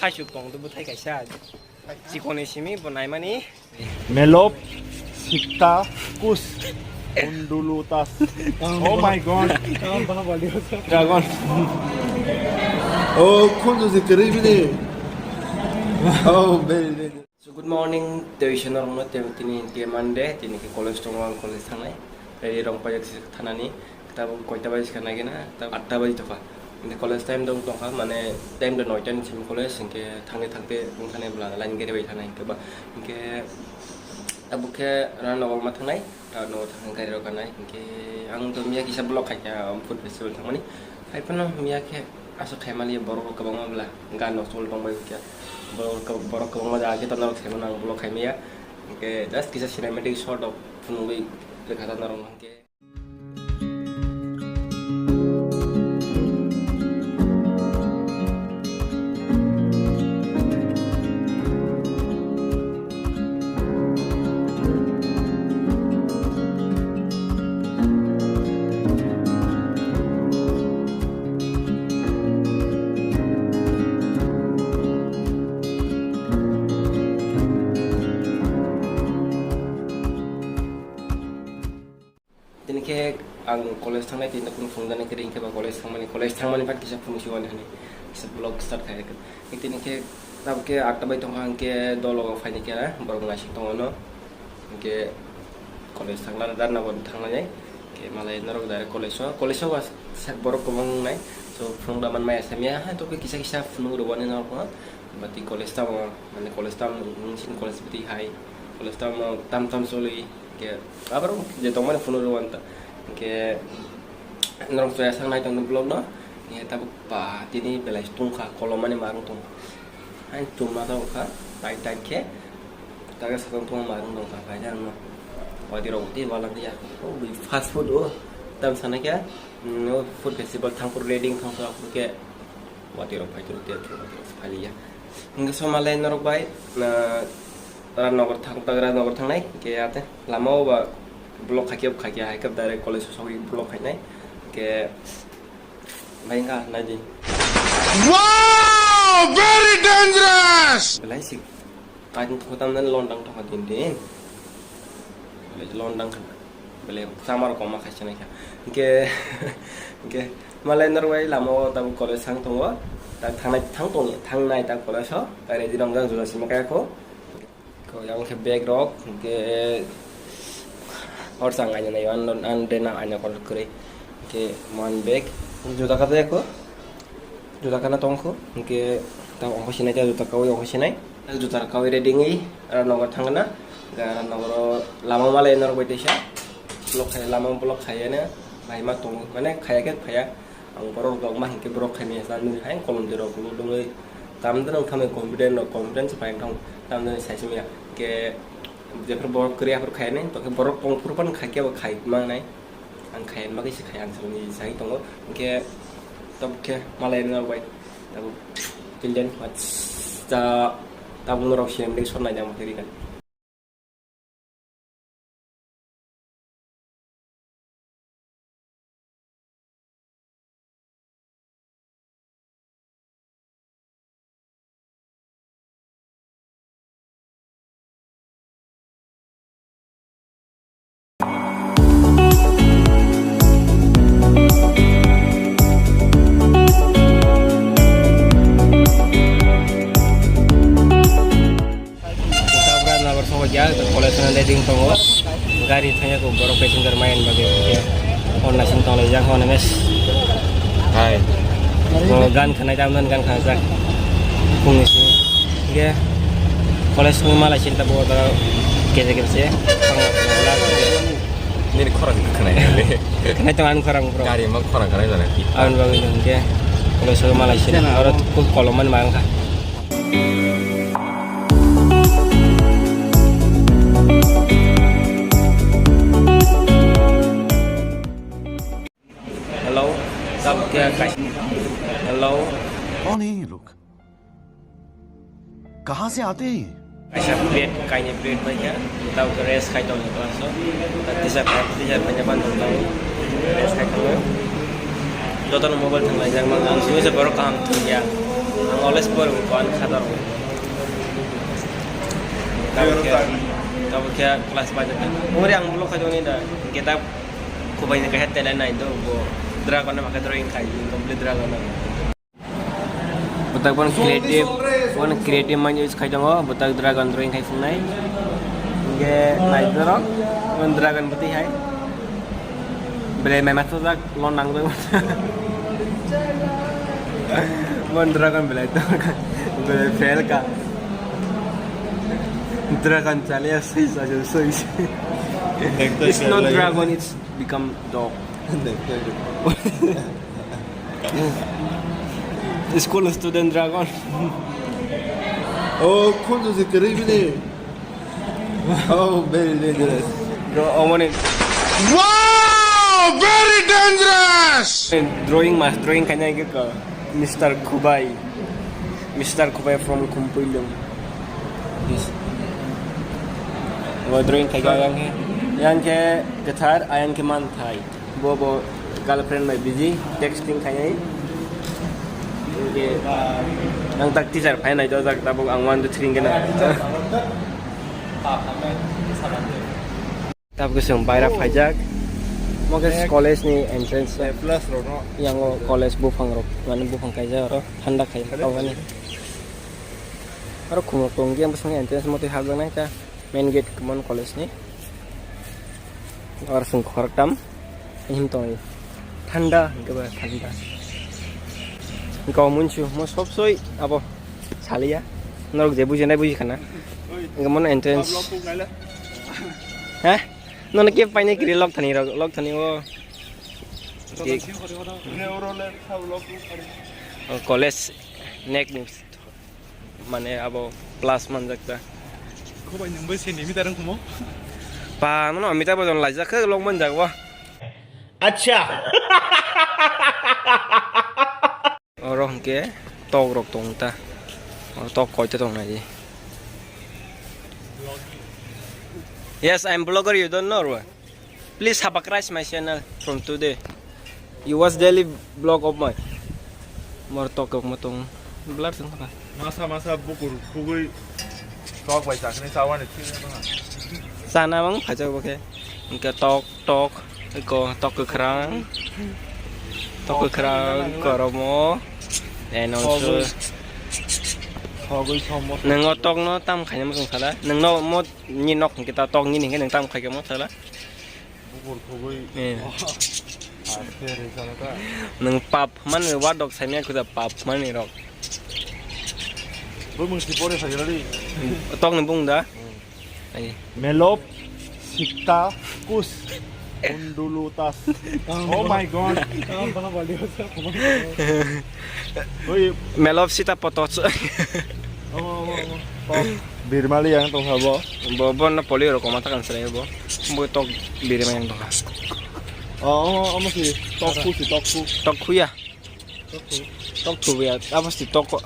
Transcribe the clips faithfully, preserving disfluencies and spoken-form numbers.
Khaisuk tong do bwthai kaisa. Chikoni simi bo naimani. Melop, Sikta, Kus, Undulutas. Oh my God. Dragon. Oh, khunju se kwrwi bini. Oh, very, very. So, good morning, tei se norokno tei tini, tini Monday, tini khe college tongo, ang college thangnai. Ready rong paijak se thanani. Tabuk koita baji kha nai gana, tabuk atta baji tongkha. Hingke college time dong tongkha, mane time do noita ni simi college, hingke thangte thangte wngkha nai bwla line gari bai thanai hingke ba, hingke tabuk khe Ranogor ma thangnai, Ranogor thang gari rok ganai, hingke ang to miya kisa vlog khaikha, um, food festival thangmani. Hai phano miya khe aswk khaimani borok rok kwbangma bwla, gan rok chol tongbai hingke borok rok, borok kwbangma jaga khe to norok saimano ang vlog khaimaya, hingke just kisa cinematic shot rok phunugwi rwkha ta norok hingke. Tini khe ang college thangnai, tini kunu phunukjani kwrwi, hingkhe ba college thangmani, college thangmani phan kisa phunuk siwani hwnwi kisa vlog start khai rwkha. Tini khe tabuk khe atta bai tongkha, hingkhe dolo phaini khe borok naising tongo no. Hingkhe college thangla, Ranogor thangnai. Hingkhe malai norok direct college o, college o ba sak borok kwbang wngnai. So phunuk da man maya samya, ha to khe kisa kisa phunuk rwani norok no. Bati college tamo, mane college tamo, nwng sini college bati hai. College tamo tam tam choli. Hingke aborok je tongmani phunuk rw wanta. Hingke norok chaya sak nai tongni vlog no. Hingke tabuk ba tini belai tungkha, kolomani marung tong. Hai chuma tongkha, tai tai khe. Taga sakang tongma marung tongkha, kaisa ang no. Wadi rok tei wala ya. O, fast food o. Tam sana khe, mm, o food festival thangphuru ready thangphuru khe. Wati rok phai tong tei wati rok phai liya. Hingke somalai norok bai, na, Ranogor thang, Ranogor thangnai, hingke ate lama o ba block khaikhe, khaikhe, hai khe direct college o sogwi block khainai. Hingke bai wngkha naidi. Wow! Very dangerous! Belai sik. Kaitong thokha tamni londang thokha din din. Belai londang kha. Belai chamar koma khaisa naikha. Hingke, hingke malai norwai lama o tabuk college thang tongo. Tak thangnai, thang tong, thangnai tak college o. Tak ready rok jang juda simi kaya kho. Ko yang khe bag rok, hingke or chang aina nai an, an de na aina kol kwrwi. Hingke man bag, juda kha de kho. Juta kana tongkho, hingke ta ongkho sinai, ta juta kawi ongkho sinai. Ta juta kawi ready wngwi Ranogor thangna, ga Ranogoro lama malai norok bai teisa. Block khai, lama block khaiya ne, bahai ma tongo, mane khaiya khe phaiya. Ang borok rok ma hingke borok khaimaya sa nini hai kolom de rok dungwi. Tam de nang thamai confident rok, confidence pai thang, tam de sai simiya. Ke jephru borok kwrwi aphuru khaiya nai, to khe borok tongphuru phano khai khe bo khai mangnai. Ang khayan bagwi se khai, ang salni sai tongo. Hingke tabuk khe malai rwna bai. Tabuk till then, what's the, tabuk norok siyam de sor naidang khe rikan. Tabra nabar sobo ya, college na leading tongo. Gari thanya ko borok passenger main bagi. Honna sing tong lejang honna mes. Hai. Ko gan khanai dam dan gan khanai jak. Kung ni sing. Ge. College ni malai sing tabo da. Kese kese. Nini khorang khanai le. Khanai tong an khorang bro. Gari ma khorang khanai jana ki. An bagi jong ke. College ni malai sing. Aro kul koloman mang kha. Hello, tab kya kai-, hello. कौन है ये लोग? कहाँ से आते हैं ये? Kaisa plate, kaini plate bai kha, tab khe rest khai tong ni class o. Teacher, teacher bai ban tong tong, rest khai tong. Joto no mobile thang lai jak mang, ang simi se borok kaham thung ya. Ang always por ko an khatar ko. Tabo khe, tabo khe class five ta. Ori ang vlog khai doni da. Kita ko bai ne khe tele nai do bo. Dragon ma khe drawing khai complete dragon. Butak bon creative, bon creative mind use khai tongo, butak dragon drawing khai phungnai. Hingke nai borok, bon dragon bwtwi hai. Belai mai masa jak, lo nang jak. Bon dragon belai to, belai fail ka. Dragon chale sui sa sui. It's not dragon, it's become dog. School student dragon. Oh, khunju se kwrwi bini. Oh, very dangerous. Bro, omoni. Wow, very dangerous. Drawing mas drawing kanya ke ka. Mister Kubai. Mister Kubai from Kumpuilung. Yes. Wa drawing kanya yang ke. Yang ke getar, ayang ke manthai. Bo bo girlfriend bai busy texting khainai. Hingke ang tak teacher phainai dojak tabuk ang one two three hingke na. Tabuk chwng baira phaijak. Mo khe college ni entrance. Plus rok no. Yang o college buphang rok, mane buphang kaijak oro thanda khai tongmani. Aro khumrok tong yang bwskango entrance motwi hapjaknai ta main gate mon college ni. Aro chwng khoroktham him tongwi thanda hwnkhe ba thanda. Hwnkhe o munsu mo sob soi abo saliya. Norok je bujinai buji khana. Hwnkhe mono entrance. He? Nono ke paine kiri lok thani rok, lok thani o. O college nek ni. Mane abo plus manjak ta. Khobai nung bai sini mi tarang kumo. Pa, nono Amitabh Bachchan laijak khe lok manjak bo. Acha. Oro hwnkhe tok rok tong ta. Oro tok koita tong nai. Yes, I'm blogger, you don't know, bro. Please subscribe my channel from today. You watch daily vlog of my. Mor tok kok mo tong blur tong kha. Masa masa bukur khugui tok bai chakni chawani thik wngkha. Chana mang phajak bo khe. Hwnkhe tok tok ko tok kwkhrang. Tok kwkhrang koromo. And also. Khugui. Khugui somo. Nwngo tok no tam khaina muchung sala. Nungno mo ni nok hwnkhe ta tok nini hwnkhe nung tam khai khe mo sala. Bukur khugui. Eh. Aste re sana ta. Nung pap man wadok saimya khuda pap man ni rok. Bumung si pore sa jala di. Tok ni bung da. Hmm. Ai. Melop sikta kus undulutas. Oh my God. Oi. Melop sita potoch. Oh, oh, oh, oh. Birmali yang tong sabo. Bo, bo no poli rok koma takan sre bo. Bo tok birma yang tong. Oh, oh, oh, si tok khu, si tok khu. Tok khu ya. Tok khu ya. Abo si tok.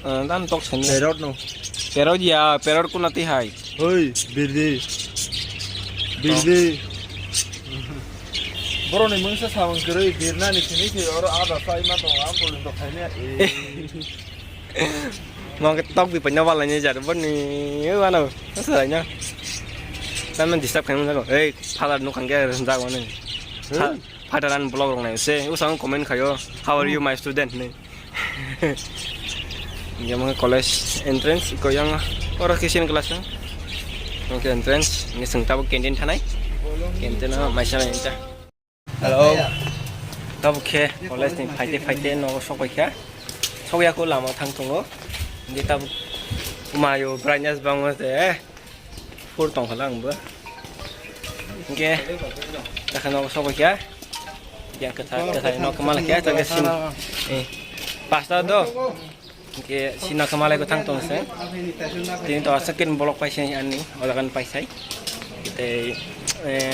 Eh, dan tok sen. Perot no. Perot ya, perot kuna ti hai. Hoi, birdi. Birdi. Boroni mungsa samung kwrwi birnani sini se oro ada sai ma tong am polin to khaini. Eh. Mo ke tok bi panya wala ni jar boni wano. Asa na. Tan disturb khaini jago. Ei, father no khangge jago ni. Hey. Father an blog rok nai se. Usang comment khayo. How are you, my student ni? Yang college entrance ko yang oro kitchen class ang. Oke entrance ni seng tabuk canteen thanai. Canteen no maisa nai ta. Hello. Tabuk khe college ni phaite phaite nogo sokbai kha. Sokya ko lama thang tongo. Ni tabuk mayo brightness bango de. Phur tong khala ang bo. Hingke takha nogo sokbai kha. Yang kethar kethar no kamal kha ta ke sin. Eh. Pasta do. Hingke sina kamalai ko thang tong se. Tini to asa kin blog paisai ani olagan paisai. Te eh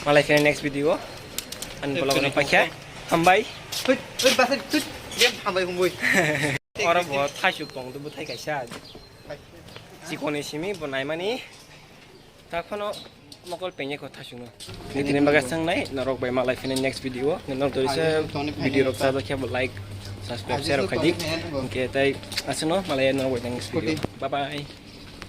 malai khe next video. An blog no paikha. Hambai. Tut, tut, basa, tut. Jeb hambai humbai. Oro bo thaisuk tong do bwthai kaisa. Chikoni simi bo naimani. Ta phano mokol pengye ko thasungno. Nitini baga sangnai norok bai malai phini next video. Norok to se video rok sa khe bo like, Subscribe share rok khai di. Hingke tai aswkno malai ya norok bai next video. Bye bye.